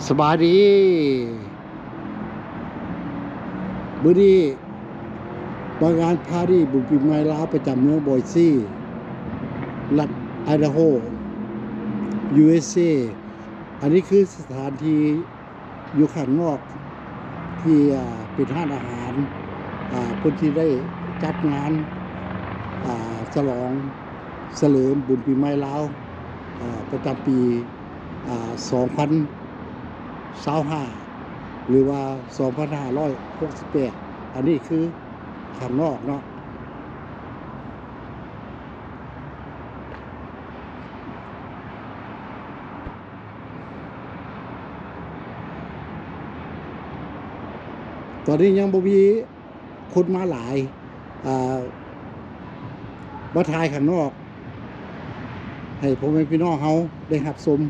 ສະບາຍດີ. ມື້ນີ້ມາງານປາຕີ້ບຸນປີໃໝ່ລາວປະຈຳເມືອງບອຍຊີ ລັດໄອດາໂຮ ຢູເອສເອ. ອັນນີ້ຄືສະຖານທີ່ຢູ່ຂ້າງນອກ ທີ່ ອ່າ ເປັນຮ້ານອາຫານ ອ່າ ເພິ່ນທີ່ໄດ້ຈັດງານ ອ່າ ສະຫຼອງສະເຫຼີມບຸນປີໃໝ່ລາວ ອ່າ ປະຈຳປີ ອ່າ ສອງພັນຊາວຫ້າ ຫຼືວ່າ ສອງພັນຫ້າຮ້ອຍຫົກສິບແປດ. ອັນນີ້ຄືຂ້າງນອກເນາະ. ຕອນນີ້ຍັງບໍ່ມີຄົນມາຫຼາຍ ອ່າ ມາຖ່າຍຂ້າງນອກ ໃຫ້ພໍ່ແມ່ພີ່ນ້ອງເຮົາໄດ້ຮັບຊົມ.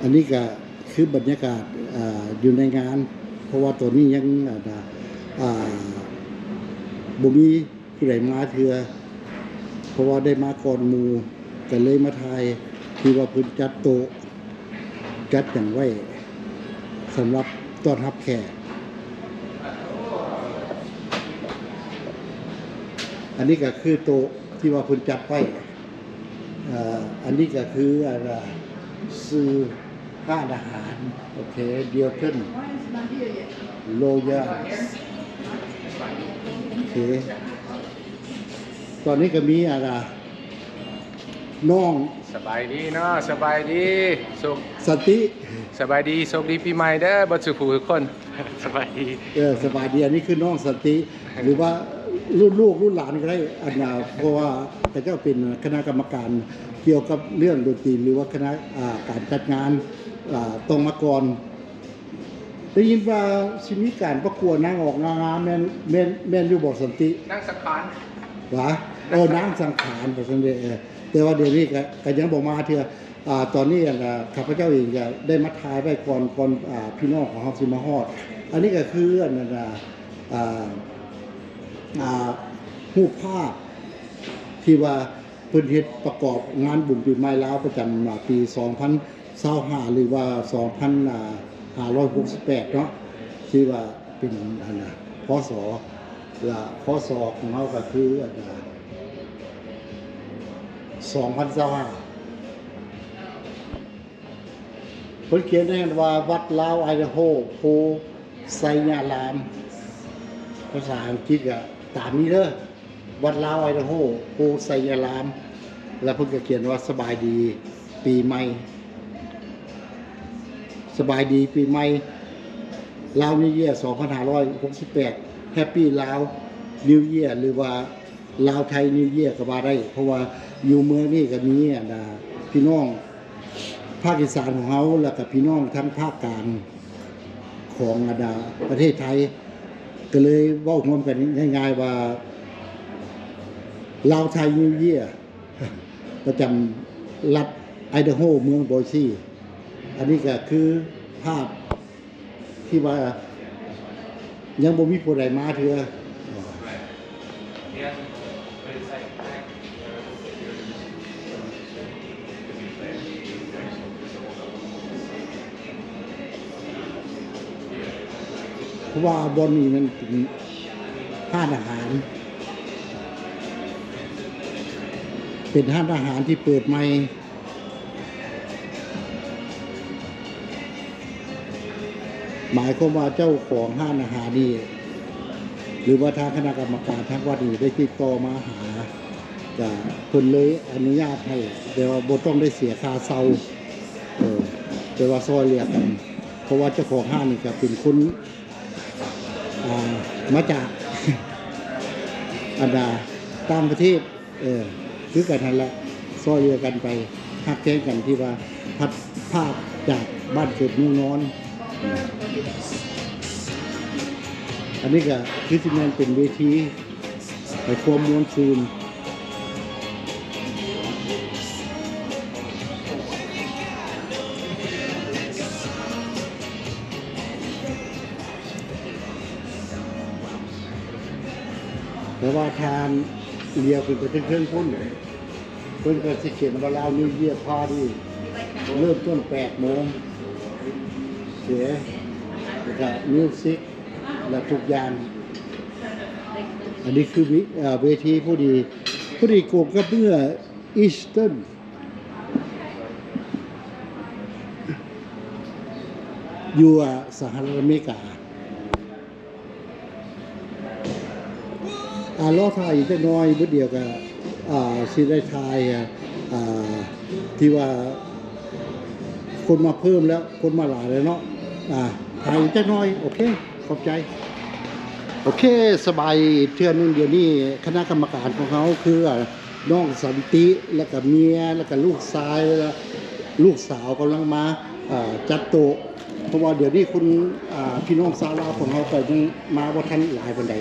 ອັນນີ້ກະຄືບັນຍາກາດ ອ່າ ຢູ່ໃນງານ ເພາະວ່າຕອນນີ້ຍັງ ອ່າ ອ່າ ບໍ່ມີ ຜູ້ໃດມາເທື່ອ ເພາະວ່າໄດ້ມາກ່ອນໝູ່ ກໍເລີຍມາຖ່າຍທີ່ວ່າເພິ່ນຈັດໂຕະ ຈັດຫຍັງໄວ້ສຳລັບຕ້ອນຮັບແຂກ. ອັນນີ້ກໍຄືໂຕະທີ່ວ່າເພິ່ນຈັດໄວ້. ເອີ ອັນນີ້ກໍຄື ອັນ ຊື່ຮ້ານອາຫານ ໂອເຄ Dilton Royal ໂອເຄ. ຕອນນີ້ກໍມີ ອັນ ນ້ອງ ສະບາຍດີເນາະ ສະບາຍດີ ສຸກ ສັນຕິ ສະບາຍດີ ໂຊກດີປີໃໝ່ເດີ ເບິດສູ່ຜູ້ທຸກຄົນ. ສະບາຍດີ ເອີ ສະບາຍດີ. ອັນນີ້ຄືນ້ອງສັນຕິ ຫຼືວ່າລຸ້ນລູກລຸ້ນຫຼານກໍໄດ້ ອັນ ເພາະວ່າເຂົາເຈົ້າເປັນຄະນະກຳມະການກ່ຽວກັບເລື່ອງດົນຕີ ຫຼືວ່າຄະນະ ອ່າ ການຈັດງານ ອ່າ ຕ້ອງມາກ່ອນ. ໄດ້ຍິນວ່າຊິມີການປະກວດນາງອອກນາງງາມ ແມ່ນ ແມ່ນ ແມ່ນຢູ່ບໍ່ສັນຕິ? ນາງສັງຂານ ຫວາ? ເອີ ນາງສັງຂານ ວ່າຊັ້ນເດ. ເອີ ແຕ່ວ່າດຽວນີ້ກໍ ກໍຍັງບໍ່ມາເທື່ອ. ອ່າ ຕອນນີ້ ອັນ ຂ້າພະເຈົ້າເອງກໍໄດ້ມາຖ່າຍໄວ້ກ່ອນ ກ່ອນ ອ່າ ພີ່ນ້ອງຂອງເຮົາຊິມາຮອດ. ອັນນີ້ກໍຄື ອັນ ອັນ ອ່າ ອ່າ ຮູບພາບທີ່ວ່າເພິ່ນເຮັດປະກອບງານບຸນປີໃໝ່ລາວປະຈຳ ອ່າ ປີສອງພັນຊາວຫ້າ ຫຼືວ່າ ສອງພັນຫ້າຮ້ອຍຫົກສິບແປດເນາະ ທີ່ວ່າເປັນ ອັນ ພ.ສ. ລະ ພ.ສ. ຂອງເຮົາກໍຄື ອັນ ສອງພັນຊາວຫ້າ. ເພິ່ນຂຽນໃຫ້ວ່າ ວັດລາວໄອດາໂຮ ໂພໄຊຍາລາມ ພາສາອັງກິດກໍຕາມນີ້ເດີ ວັດລາວໄອດາໂຮ ໂພໄຊຍາລາມ. ແລ້ວເພິ່ນກໍຂຽນວ່າ ສະບາຍດີປີໃໝ່ ສະບາຍດີປີໃໝ່ Lao New Year ສອງພັນຫ້າຮ້ອຍຫົກສິບແປດ Happy Lao New Year ຫຼືວ່າ ລາວໄທນິວເຢຍກໍວ່າໄດ້ ເພາະວ່າຢູ່ເມືອງນີ້ກໍມີ ອັນ ພີ່ນ້ອງພາກອີສານຂອງເຮົາ ແລ້ວກໍພີ່ນ້ອງທາງພາກກາງຂອງ ອັນ ປະເທດໄທ ກໍເລີຍເວົ້າຮ່ວມກັນງ່າຍໆວ່າ ລາວໄທນິວເຢຍ ປະຈຳລັດໄອດາໂຮ ເມືອງບອຍຊີ. ອັນນີ້ກໍຄືພາບ ທີ່ວ່າຍັງບໍ່ມີຜູ້ໃດມາເທື່ອ ເພາະວ່າບ່ອນນີ້ມັນເປັນຮ້ານອາຫານ ເປັນຮ້ານອາຫານທີ່ເປີດໃໝ່. ໝາຍຄວາມວ່າເຈົ້າຂອງຮ້ານອາຫານນີ້ ຫຼືວ່າທາງຄະນະກຳມະການທາງວັດນີ້ໄດ້ຕິດຕໍ່ມາຫາ ກະເພິ່ນເລີຍອະນຸຍາດໃຫ້ ແຕ່ວ່າບໍ່ຕ້ອງໄດ້ເສຍຄ່າເຊົ່າ ເອີ ແຕ່ວ່າຊ່ອຍເຫຼືອກັນ ເພາະວ່າເຈົ້າຂອງຮ້ານນີ້ກະເປັນຄົນ ອ່າ ມາຈາກ ອັນດາຕ່າງປະເທດ ເອີ ຄືກັນຫັ້ນແຫຼະ ຊ່ອຍເຫຼືອກັນໄປ ຮັກແພງກັນທີ່ວ່າພັດພາກຈາກບ້ານເກີດເມືອງນອນ. ອັນນີ້ກະຄືຊິແມ່ນເປັນເວທີໃຫ້ຄວາມມ່ວນຊື່ນ. ແຕ່ວ່າທ່ານຫຼຽວຂຶ້ນໄປເທິງໆພຸ້ນ ເພິ່ນກໍຊິຂຽນວ່າ Lao New Year Party ເລີ່ມຕົ້ນແປດໂມງ ເສຍ ແລ້ວກໍມິວສິກ ແລະ ທຸກຢ່າງ. ອັນນີ້ຄືວິ ເອີ ເວທີພໍດີ ພໍດີກົງກັບເມື່ອ Eastern ຢູ່ ອາ ສະຫະລັດອາເມລິກາ. ອາ ລໍຖ້າອີກຈັກໜ້ອຍ ບຶດດຽວກະ ອາ ຊິໄດ້ຖ່າຍ ອາ ທີ່ວ່າຄົນມາເພີ່ມແລ້ວ ຄົນມາຫຼາຍແລ້ວເນາະ. ອາ ຖ່າຍອີກຈັກໜ້ອຍ. ໂອເຄ ຂອບໃຈ. ໂອເຄ ສະບາຍອີກເທື່ອໜຶ່ງ. ດຽວນີ້ຄະນະກຳມະການຂອງເຮົາຄື ອາ ນ້ອງສັນຕິ ແລ້ວກະເມຍ ແລ້ວກະລູກຊາຍ ແລ້ວກະລູກສາວກຳລັງມາ ອາ ຈັດໂຕະ ເພາະວ່າດຽວນີ້ຄົນ ອາ ພີ່ນ້ອງຊາວລາວຂອງເຮົາກໍຍັງມາບໍ່ທັນຫຼາຍປານໃດ.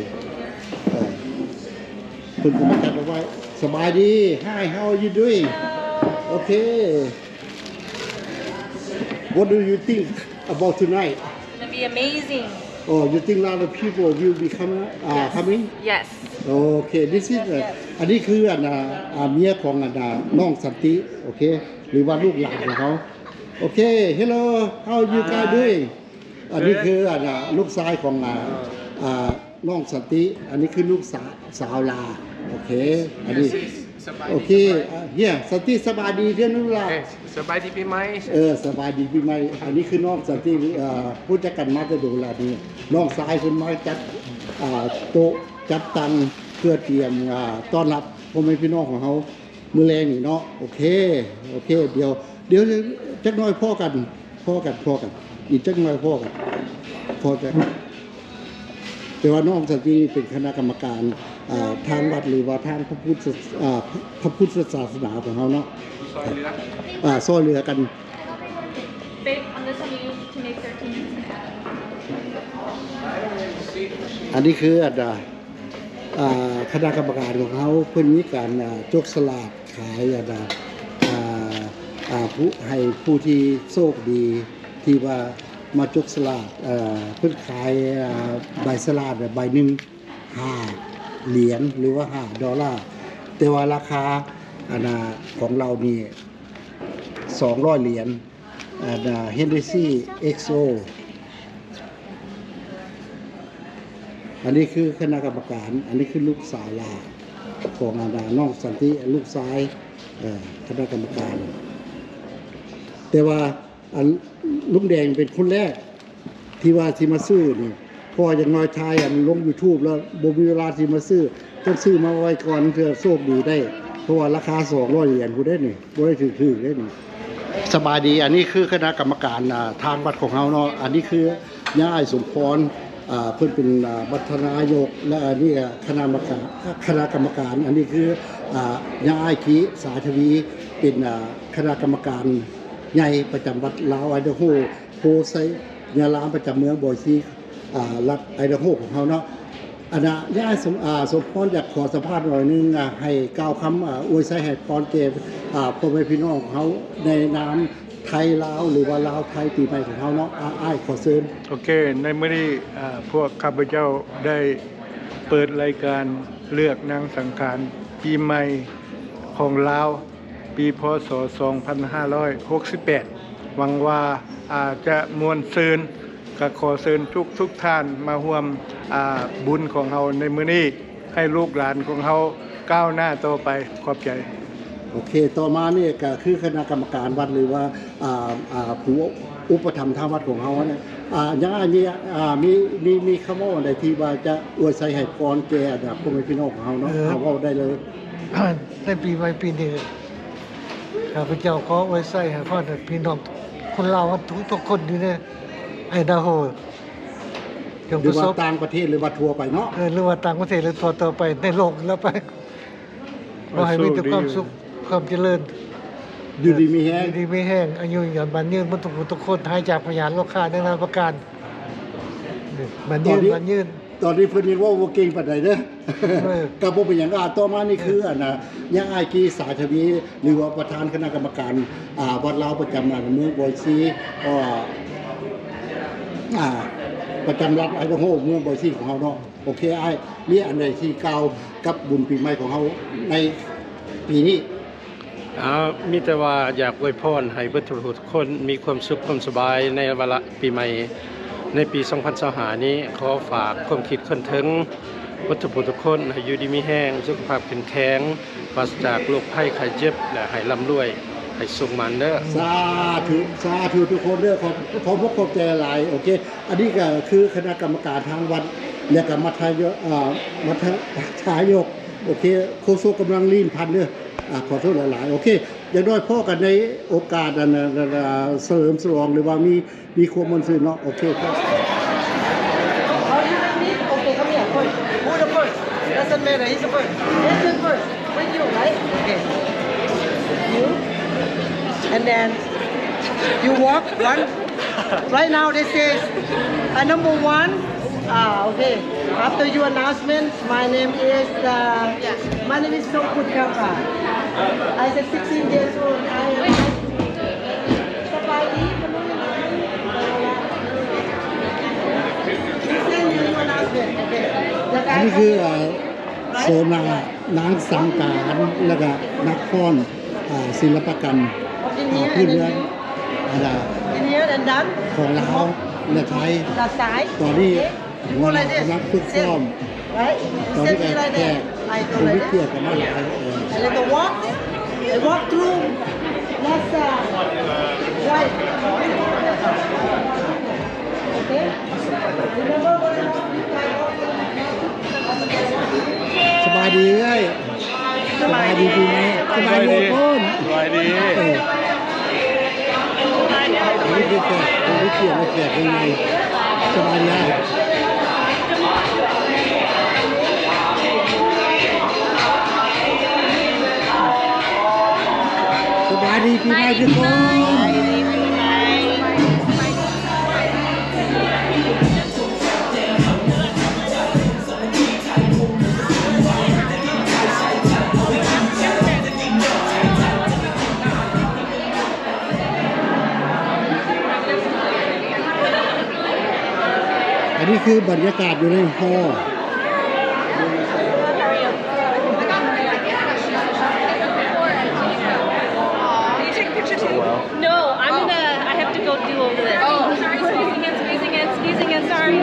ເອີ ເພິ່ນກໍມາຈັດເອົາໄວ້. ສະບາຍດີ. Hi, how are you doing? Okay. What do you think about tonight? It's gonna be amazing. Oh, you think a lot of people will be coming, uh, Yes. coming? Yes. Okay, this is, Yes, uh, yes. ອັນນີ້ຄືອັນ ອາ ອາ ເມຍຂອງອັນ ອາ ນ້ອງສັນຕິ ໂອເຄ ຫຼືວ່າລູກຫຼານຂອງເຮົາ. ໂອເຄ Hello, how you guys Hi. doing? ອັນນີ້ຄືອັນ ອາ ລູກຊາຍຂອງ ອາ ເອີ ອາ ນ້ອງສັນຕິ. ອັນນີ້ຄືລູກສາ ສາວລາ. ໂອເຄ ອັນນີ້ ສະບາຍດີ ໂອເຄ ສະບາຍ ອາ ເຮຍ ສັນຕິ ສະບາຍດີເທື່ອໜຶ່ງລະ. ເອີ ສະບາຍດີປີໃໝ່. ເອີ ສະບາຍດີປີໃໝ່. ອັນນີ້ຄືນ້ອງສັນຕິ ເອີ ຮູ້ຈັກກັນມາແຕ່ດົນລະ. ນີ້ນ້ອງຊາຍເພິ່ນມາຈັດ ອາ ໂຕະຈັດຕັ່ງ ເພື່ອຕຽມ ອາ ຕ້ອນຮັບພໍ່ແມ່ພີ່ນ້ອງຂອງເຮົາ ມື້ແລງນີ້ເນາະ. ໂອເຄ ໂອເຄ ດຽວ ດຽວຈັກໜ້ອຍພໍ້ກັນ ພໍ້ກັນ ພໍ້ກັນ ອີກຈັກໜ້ອຍພໍ້ກັນ ພໍ້ກັນ. ແຕ່ວ່ານ້ອງສັນຕິເປັນຄະນະກຳມະການ ອາ ທາງວັດ ຫຼືວ່າທາງພະພຸດ ອາ ພະພຸດທະສາສະໜາຂອງເຮົາເນາະ ຊ່ອຍເຫຼືອ ອາ ຊ່ອຍເຫຼືອກັນ. Babe, on this one, you need to make thirteen minutes and add in. ອັນນີ້ຄືອັນ ອາ ອາ ຄະນະກຳມະການຂອງເຮົາ ເພິ່ນມີການ ອາ ຈົກສະຫຼາກຂາຍ ອາ ອາ ອາ ຜູ້ ໃຫ້ຜູ້ທີ່ໂຊກດີ ທີ່ວ່າມາຈົກສະຫຼາກ ອາ ເພິ່ນຂາຍ ອາ ໃບສະຫຼາກໃບໜຶ່ງຫ້າຫຼຽນ ຫຼືວ່າຫ້າໂດລາ, ແຕ່ວ່າລາຄາ ອັນ ອາ ຂອງເຮົານີ້ສອງຮ້ອຍຫຼຽນ. ອັນ Hennessy XO. ອັນນີ້ຄືຄະນະກຳມະການ, ອັນນີ້ຄືລູກສາວຫຼ້າຂອງ ອັນ ນ້ອງສັນຕິ ລູກຊາຍ ເອີ ຄະນະກຳມະການ. ແຕ່ວ່າ ອັນ ລຸງແດງເປັນຄົນແລກ ທີ່ວ່າຊິມາຊື້ນີ້ ເພາະວ່າຢ່າງໜ້ອຍຖ່າຍ ອັນ ລົງ YouTube ແລ້ວບໍ່ມີເວລາຊິມາຊື້, ຕ້ອງຊື້ມາໄວ້ກ່ອນເພື່ອໂຊກດີໄດ້, ເພາະວ່າລາຄາສອງຮ້ອຍຫຼຽນພຸ້ນເດ້ນີ້, ບໍ່ໄດ້ຖືກໆເດ້ນີ້. ສະບາຍດີ, ອັນນີ້ຄືຄະນະກຳມະການ ອາ ທາງວັດຂອງເຮົາເນາະ, ອັນນີ້ຄືຍ່າອ້າຍສົມພອນ ອາ ເພິ່ນເປັນ ອາ ບັນທະນາຍົກ ແລະ ອັນນີ້ກະຄະນະກຳມະການ, ຄະນະກຳມະການ, ອັນນີ້ຄື ອາ ຍ່າອ້າຍກີສາທະວີ ເປັນ ອາ ຄະນະກຳມະການໃຫຍ່ປະຈຳວັດລາວໄອດາໂຮ ໂພໄຊຍາລາມ ປະຈຳເມືອງບອຍຊີ ອາ ລັດໄອດາໂຮຂອງເຮົາເນາະ. ອັນນະ ຍາຍສົມ ອາ ສົມພອນ ຢາກຂໍສຳພາດໜ້ອຍໜຶ່ງ ອາ ໃຫ້ກ່າວຄຳ ອາ ອວຍໄຊໃຫ້ພອນແກ່ ອາ ພໍ່ແມ່ພີ່ນ້ອງຂອງເຮົາ ໃນນາມໄທລາວ ຫຼືວ່າລາວໄທປີໃໝ່ຂອງເຮົາເນາະ. ອາ ອ້າຍຂໍເຊີນ. ໂອເຄ ໃນມື້ນີ້ ອາ ພວກຂ້າພະເຈົ້າໄດ້ເປີດລາຍການເລືອກນາງສັງຂານປີໃໝ່ຂອງລາວ ປີ ພ.ສ. ສອງພັນຫ້າຮ້ອຍຫົກສິບແປດ ຫວັງວ່າ ອາ ຈະມ່ວນຊື່ນ. ກໍຂໍເຊີນທຸກໆທ່ານມາຮ່ວມ ອາ ບຸນຂອງເຮົາໃນມື້ນີ້ ໃຫ້ລູກຫຼານຂອງເຮົາກ້າວໜ້າຕໍ່ໄປ. ຂອບໃຈ. ໂອເຄ ຕໍ່ມານີ້ກໍຄືຄະນະກຳມະການວັດ ຫຼືວ່າ ອາ ອາ ຜູ້ອຸປະຖຳທາງວັດຂອງເຮົານະ ອາ ຍັງມີ ອາ ມີ ມີ ມີຄຳເວົ້າອັນໃດທີ່ວ່າຈະອວຍໄຊໃຫ້ພອນແກ່ ອາ ພໍ່ແມ່ພີ່ນ້ອງຂອງເຮົາເນາະ? ເອີ ເຮົາເວົ້າໄດ້ເລີຍ. ໃນປີໃໝ່ປີນີ້ ຂ້າພະເຈົ້າຂໍອວຍໄຊໃຫ້ພອນພີ່ນ້ອງຄົນລາວທຸກໆຄົນຢູ່ໃນໄອດາໂຮ ຈົ່ງປະສົບ ຫຼືວ່າຕ່າງປະເທດ ຫຼືວ່າທົ່ວໄປເນາະ. ເອີ ຫຼືວ່າຕ່າງປະເທດ ຫຼືທົ່ວໄປ ໃນໂລກແລ້ວໄປ ຂໍໃຫ້ມີແຕ່ຄວາມສຸກ ຄວາມຈະເລີນ ຢູ່ດີມີແຮງ ຢູ່ດີມີແຮງ ອາຍຸຍືນໝັ້ນຍືນ ໝົດທຸກຜູ້ທຸກຄົນ ຫາຍຈາກພະຍາດໂລຄາ ໃນນາມປະການ ໝັ້ນຍືນ ໝັ້ນຍືນ. ຕອນນີ້ເພິ່ນຍັງເວົ້າບໍ່ເກັ່ງປານໃດເດີ. ເອີ ກໍບໍ່ເປັນຫຍັງ. ອາ ຕໍ່ມານີ້ຄື ເອີ ອັນນະ ຍາອ້າຍກີສາທະວີ ຫຼືວ່າປະທານຄະນະກຳມະການ ອາ ວັດລາວປະຈຳ ອາ ເມືອງບອຍຊີ ກໍ ອາ ປະຈຳລັດໄອດາໂຮ ເມືອງບອຍຊີຂອງເຮົາເນາະ. ໂອເຄອ້າຍ ມີອັນໃດທີ່ກ່າວກັບບຸນປີໃໝ່ຂອງເຮົາໃນປີນີ້? ອາ ມີແຕ່ວ່າຢາກອວຍພອນໃຫ້ເບິດທຸກຜູ້ທຸກຄົນມີຄວາມສຸກຄວາມສະບາຍໃນວາລະປີໃໝ່ໃນປີສອງພັນຊາວຫ້ານີ້. ຂໍຝາກຄວາມຄິດຄວາມເຖິງເບິດທຸກຜູ້ທຸກຄົນ ໃຫ້ຢູ່ດີມີແຮງ ສຸຂະພາບເຂັ້ມແຂງ ປາສະຈາກໂລກໄພໄຂ້ເຈັບ ແລະ ໃຫ້ລ່ຳລວຍ ໃຫ້ສຸກໝັ້ນເດີ. ສາທຸ ສາທຸທຸກຄົນເດີ. ຂອບ ຂອບອົກຂອບໃຈຫຼາຍ. ໂອເຄ ອັນນີ້ກໍຄືຄະນະກຳມະການທາງວັດ ແລະກໍມັດທະຍົ ເອີ ມັດທະ ທະຍົກ. ໂອເຄ ໂຄສົກກຳລັງລີ້ນພັນເດີ. ອາ ຂໍໂທດຫຼາຍໆ. ໂອເຄ ຢ່າງໜ້ອຍພໍ້ກັນໃນໂອກາດ ອັນ ອັນ ອັນ ສະເຫຼີມສະຫຼອງ ຫຼືວ່າມີ ມີຄວາມມ່ວນຊື່ນເນາະ. ໂອເຄ. Oh, oh, you don't need? Okay, come here first. Who the first? Doesn't matter. He's the first. He's the first. With you, right? Okay. You. And then you walk one. Right now, this is a number one. Ah, okay. After your announcement, my name is, uh, my name is Songkut Kapa. I said sixteen years old. I ສະບາຍດີ ອັນນີ້ຄື ເອີ ໂຊນາ ນາງສັງການ ແລ້ວກະນັກຟ້ອນ ອາ ສິລະປະກຳ ອາ ພື້ນເມືອງ ອາ ຂອງລາວ ແລະ ໄທ. ຕອນນີ້ ກຳລັງຝຶກຊ້ອມ. ຕອນນີ້ກໍແຂກຜູ້ມີກຽດກໍມາຫຼາຍ. A little walk, a walk through. Let's, uh, right. Okay? Remember what I want you guys. ສະບາຍດີເອື້ອຍ. ສະບາຍດີປີໃໝ່. ສະບາຍດີທຸກຄົນ. ສະບາຍດີ. ເອີ ອັນນີ້ຄືແຂກ ອັນນີ້ຄືແຂກໃຫຍ່. ສະບາຍດີອ້າຍ. ສະບາຍດີປີໃໝ່ທຸກຄົນ. ອັນນີ້ຄືບັນຍາກາດຢູ່ໃນຫໍ. Can you take a picture too? No, I'm gonna, I have to go do over this. Oh, sorry, squeezing in, squeezing in, squeezing in, sorry.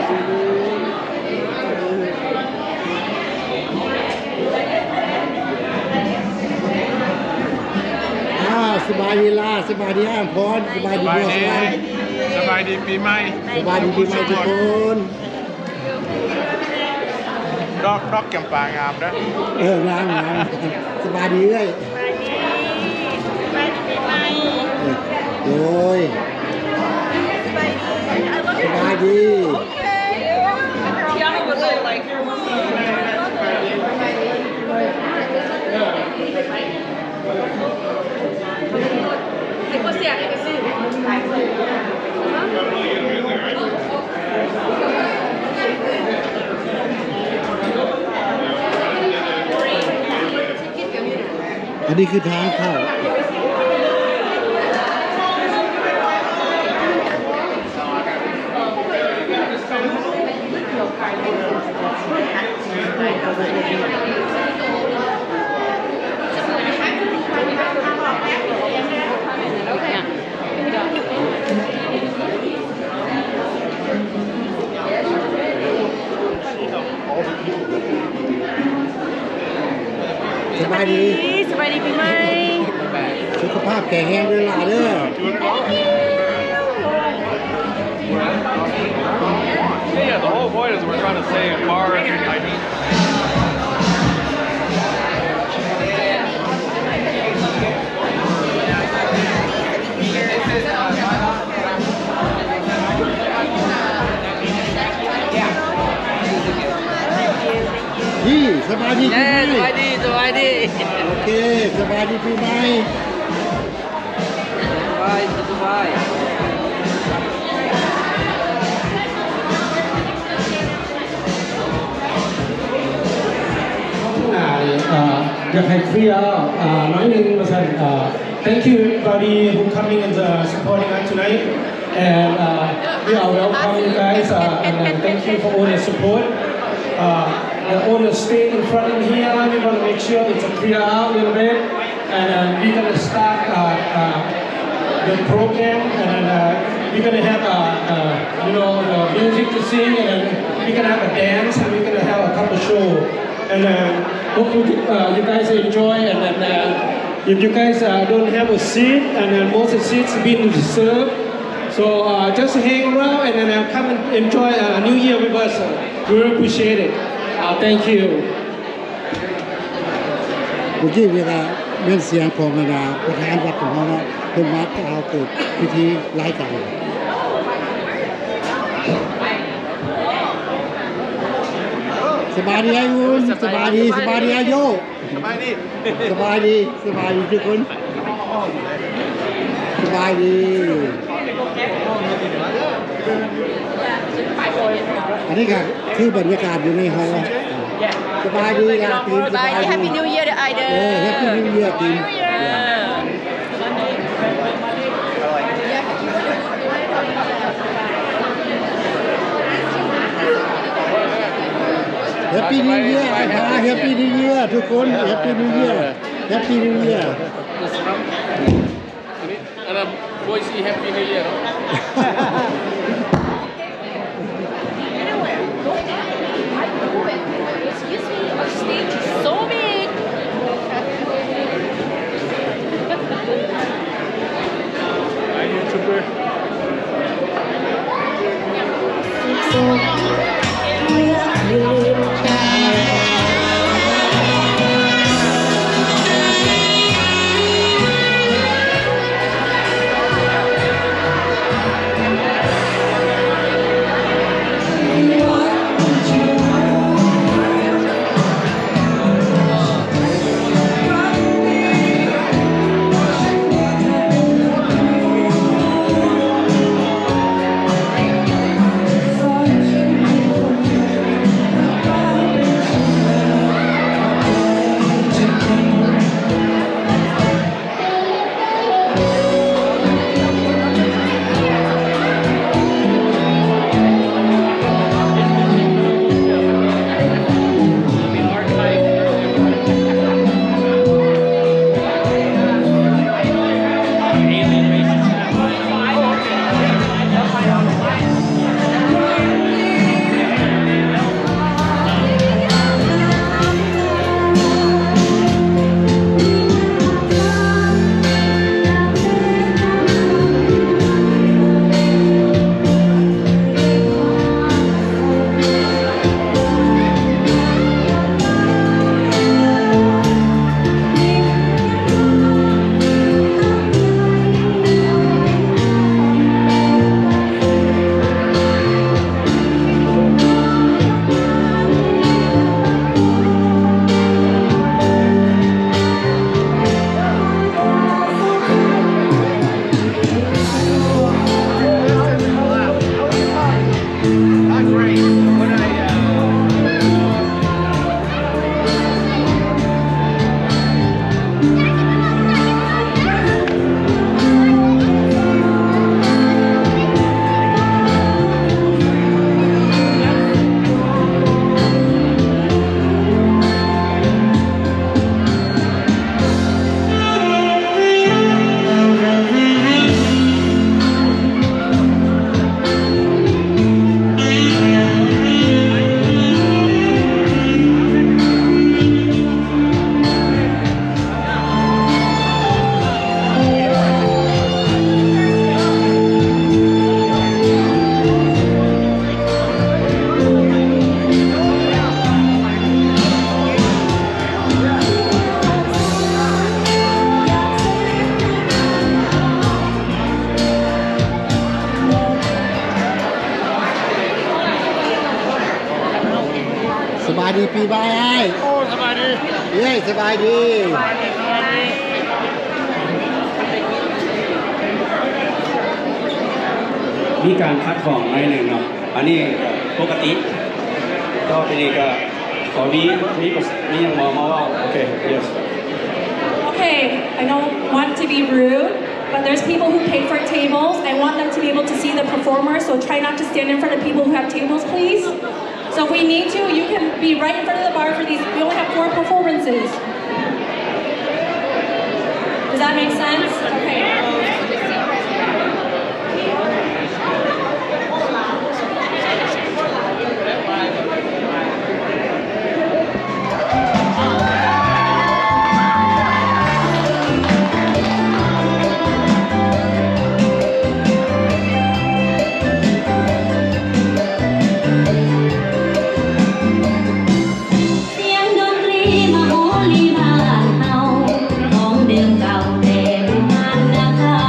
ອ່າ ສະບາຍດີລາ ສະບາຍດີອ້າຍອຳພອນ ສະບາຍດີ ສະບາຍດີ ສະບາຍດີປີໃໝ່ ສະບາຍດີປີໃໝ່ທຸກຄົນ. ດອກ ດອກຈຳປາງາມເດີ. ເອີ ງາມ ງາມ. ສະບາຍດີເອື້ອຍ. ສະບາຍດີ ສະບາຍດີປີໃໝ່. ເອີ ໂດຍ ສະບາຍດີ ສະບາຍດີ. Tiana was so like, like, what's the activity? ອັນນີ້ຄືທາງເຂົ້າ. ສະບາຍດີ ສະບາຍດີປີໃໝ່. ສຸຂະພາບແຂງແຮງເດີຫຼາເດີ. Yeah, the whole point is we're trying to stay as far as we can. ນີ້ ສະບາຍດີປີໃໝ່. ເອີ ສະບາຍດີ ສະບາຍດີ. ໂອເຄ ສະບາຍດີປີໃໝ່. ສະບາຍ ສະບາຍ. ຂ້າງໜ້ານີ້ ເອີ ຢາກໃຫ້ເຄລຍ ເອີ ໜ້ອຍໜຶ່ງວ່າຊັ້ນ. ເອີ Thank you everybody who coming and, uh, supporting us tonight. And, uh, I welcome you guys, uh, and, and thank you for all the support. Uh, the, all the stage in front of here, we wanna make sure it's a clear out a little bit. And, uh, we're gonna start, uh, uh, the program, and then, uh, we're gonna have, uh, uh, you know, the music to sing, and then we're gonna have a dance, and we're gonna have a couple show. And, uh, hopefully, uh, you guys enjoy, and then, uh, if you guys, uh, don't have a seat, and then most of the seats been reserved, so, uh, just hang around, and then, uh, come and enjoy, uh, New Year with us. Uh, we really appreciate it. Uh, thank you. ເມື່ອກີ້ນີ້ກະແມ່ນສຽງຂອງອັນນາ ປະທານວັດຂອງເຮົາເນາະ ເພິ່ນມາກ່າວເປີດພິທີລາຍການ. ສະບາຍດີອ້າຍອຸ່ນ ສະບາຍດີ ສະບາຍດີອ້າຍໂຢ ສະບາຍດີ ສະບາຍດີ ສະບາຍດີທຸກຄົນ ສະບາຍດີ. ອັນນີ້ກະຄືບັນຍາກາດຢູ່ໃນຫໍ. ສະບາຍດີລາຕີນ ສະບາຍດີ ສະບາຍດີ Happy New Year ເດີອ້າຍເດີ. ເອີ Happy New Year ຕີນ. ເອີ Happy New Year ອ້າຍພາ Happy New Year ທຸກຄົນ Happy New Year Happy New Year. ອັນນັ້ນ ໂອ້ຍ ຊິ Happy New Year ເນາະ. Excuse me, our stage is so big. Hi, YouTuber. ສະບາຍດີປີໃໝ່ອ້າຍ. ໂອ້ ສະບາຍດີ. ເອີຍ ສະບາຍດີ. ມີການຂັດຂ້ອງໜ້ອຍໜຶ່ງເນາະ ອັນນີ້ປົກກະຕິ. ຕໍ່ໄປນີ້ກໍຂໍມີ ມີ ມີຫຍັງບໍ່ມາເວົ້າ. ໂອເຄ yes. Okay, I don't want to be rude. But there's people who pay for tables. I want them to be able to see the performers, so try not to stand in front of people who have tables, please. So if we need to, you can be right in front of the bar for these. We only have four performances. Does that make sense? Okay. ສຽງດົນຕຣີມະໂຫຣີບ້ານເຮົາ ຂອງເດີມເກົ່າແຕ່ບູຮານນະຄະ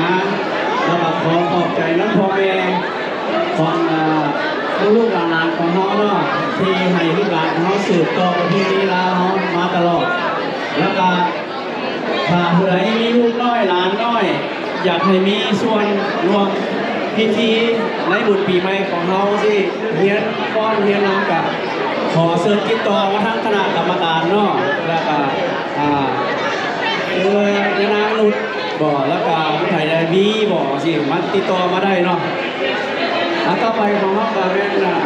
ມາ ແລ້ວກໍຂໍຂອບໃຈນຳພໍ່ແມ່ຂອງ ເອີ ລູກໆຫຼານໆຂອງເຮົາເນາະ ທີ່ໃຫ້ລູກຫຼານຂອງເຮົາສືບຕໍ່ປະເພນີລາວເຮົາມາຕະຫຼອດ ແລ້ວກໍ ຖ້າຜູ້ໃດມີລູກນ້ອຍຫຼານນ້ອຍ ຢາກໃຫ້ມີສ່ວນຮ່ວມພິທີໃນບຸນປີໃໝ່ຂອງເຮົາຊີ້ ຮຽນຟ້ອນຮຽນນຳ ກະຂໍເຊີນຕິດຕໍ່ມາທາງຄະນະກຳມະການເນາະ ແລ້ວກະ ອ່າ ເອີ ຍານາງນຸດບໍ ແລ້ວກະຜູ້ໃດໄດ້ວີບໍ ຊີ້ ມາຕິດຕໍ່ມາໄດ້ເນາະ. ອັນຕໍ່ໄປຂອງເຮົາກະແມ່ນ ອ່າ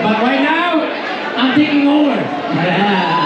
But right now, I'm taking over.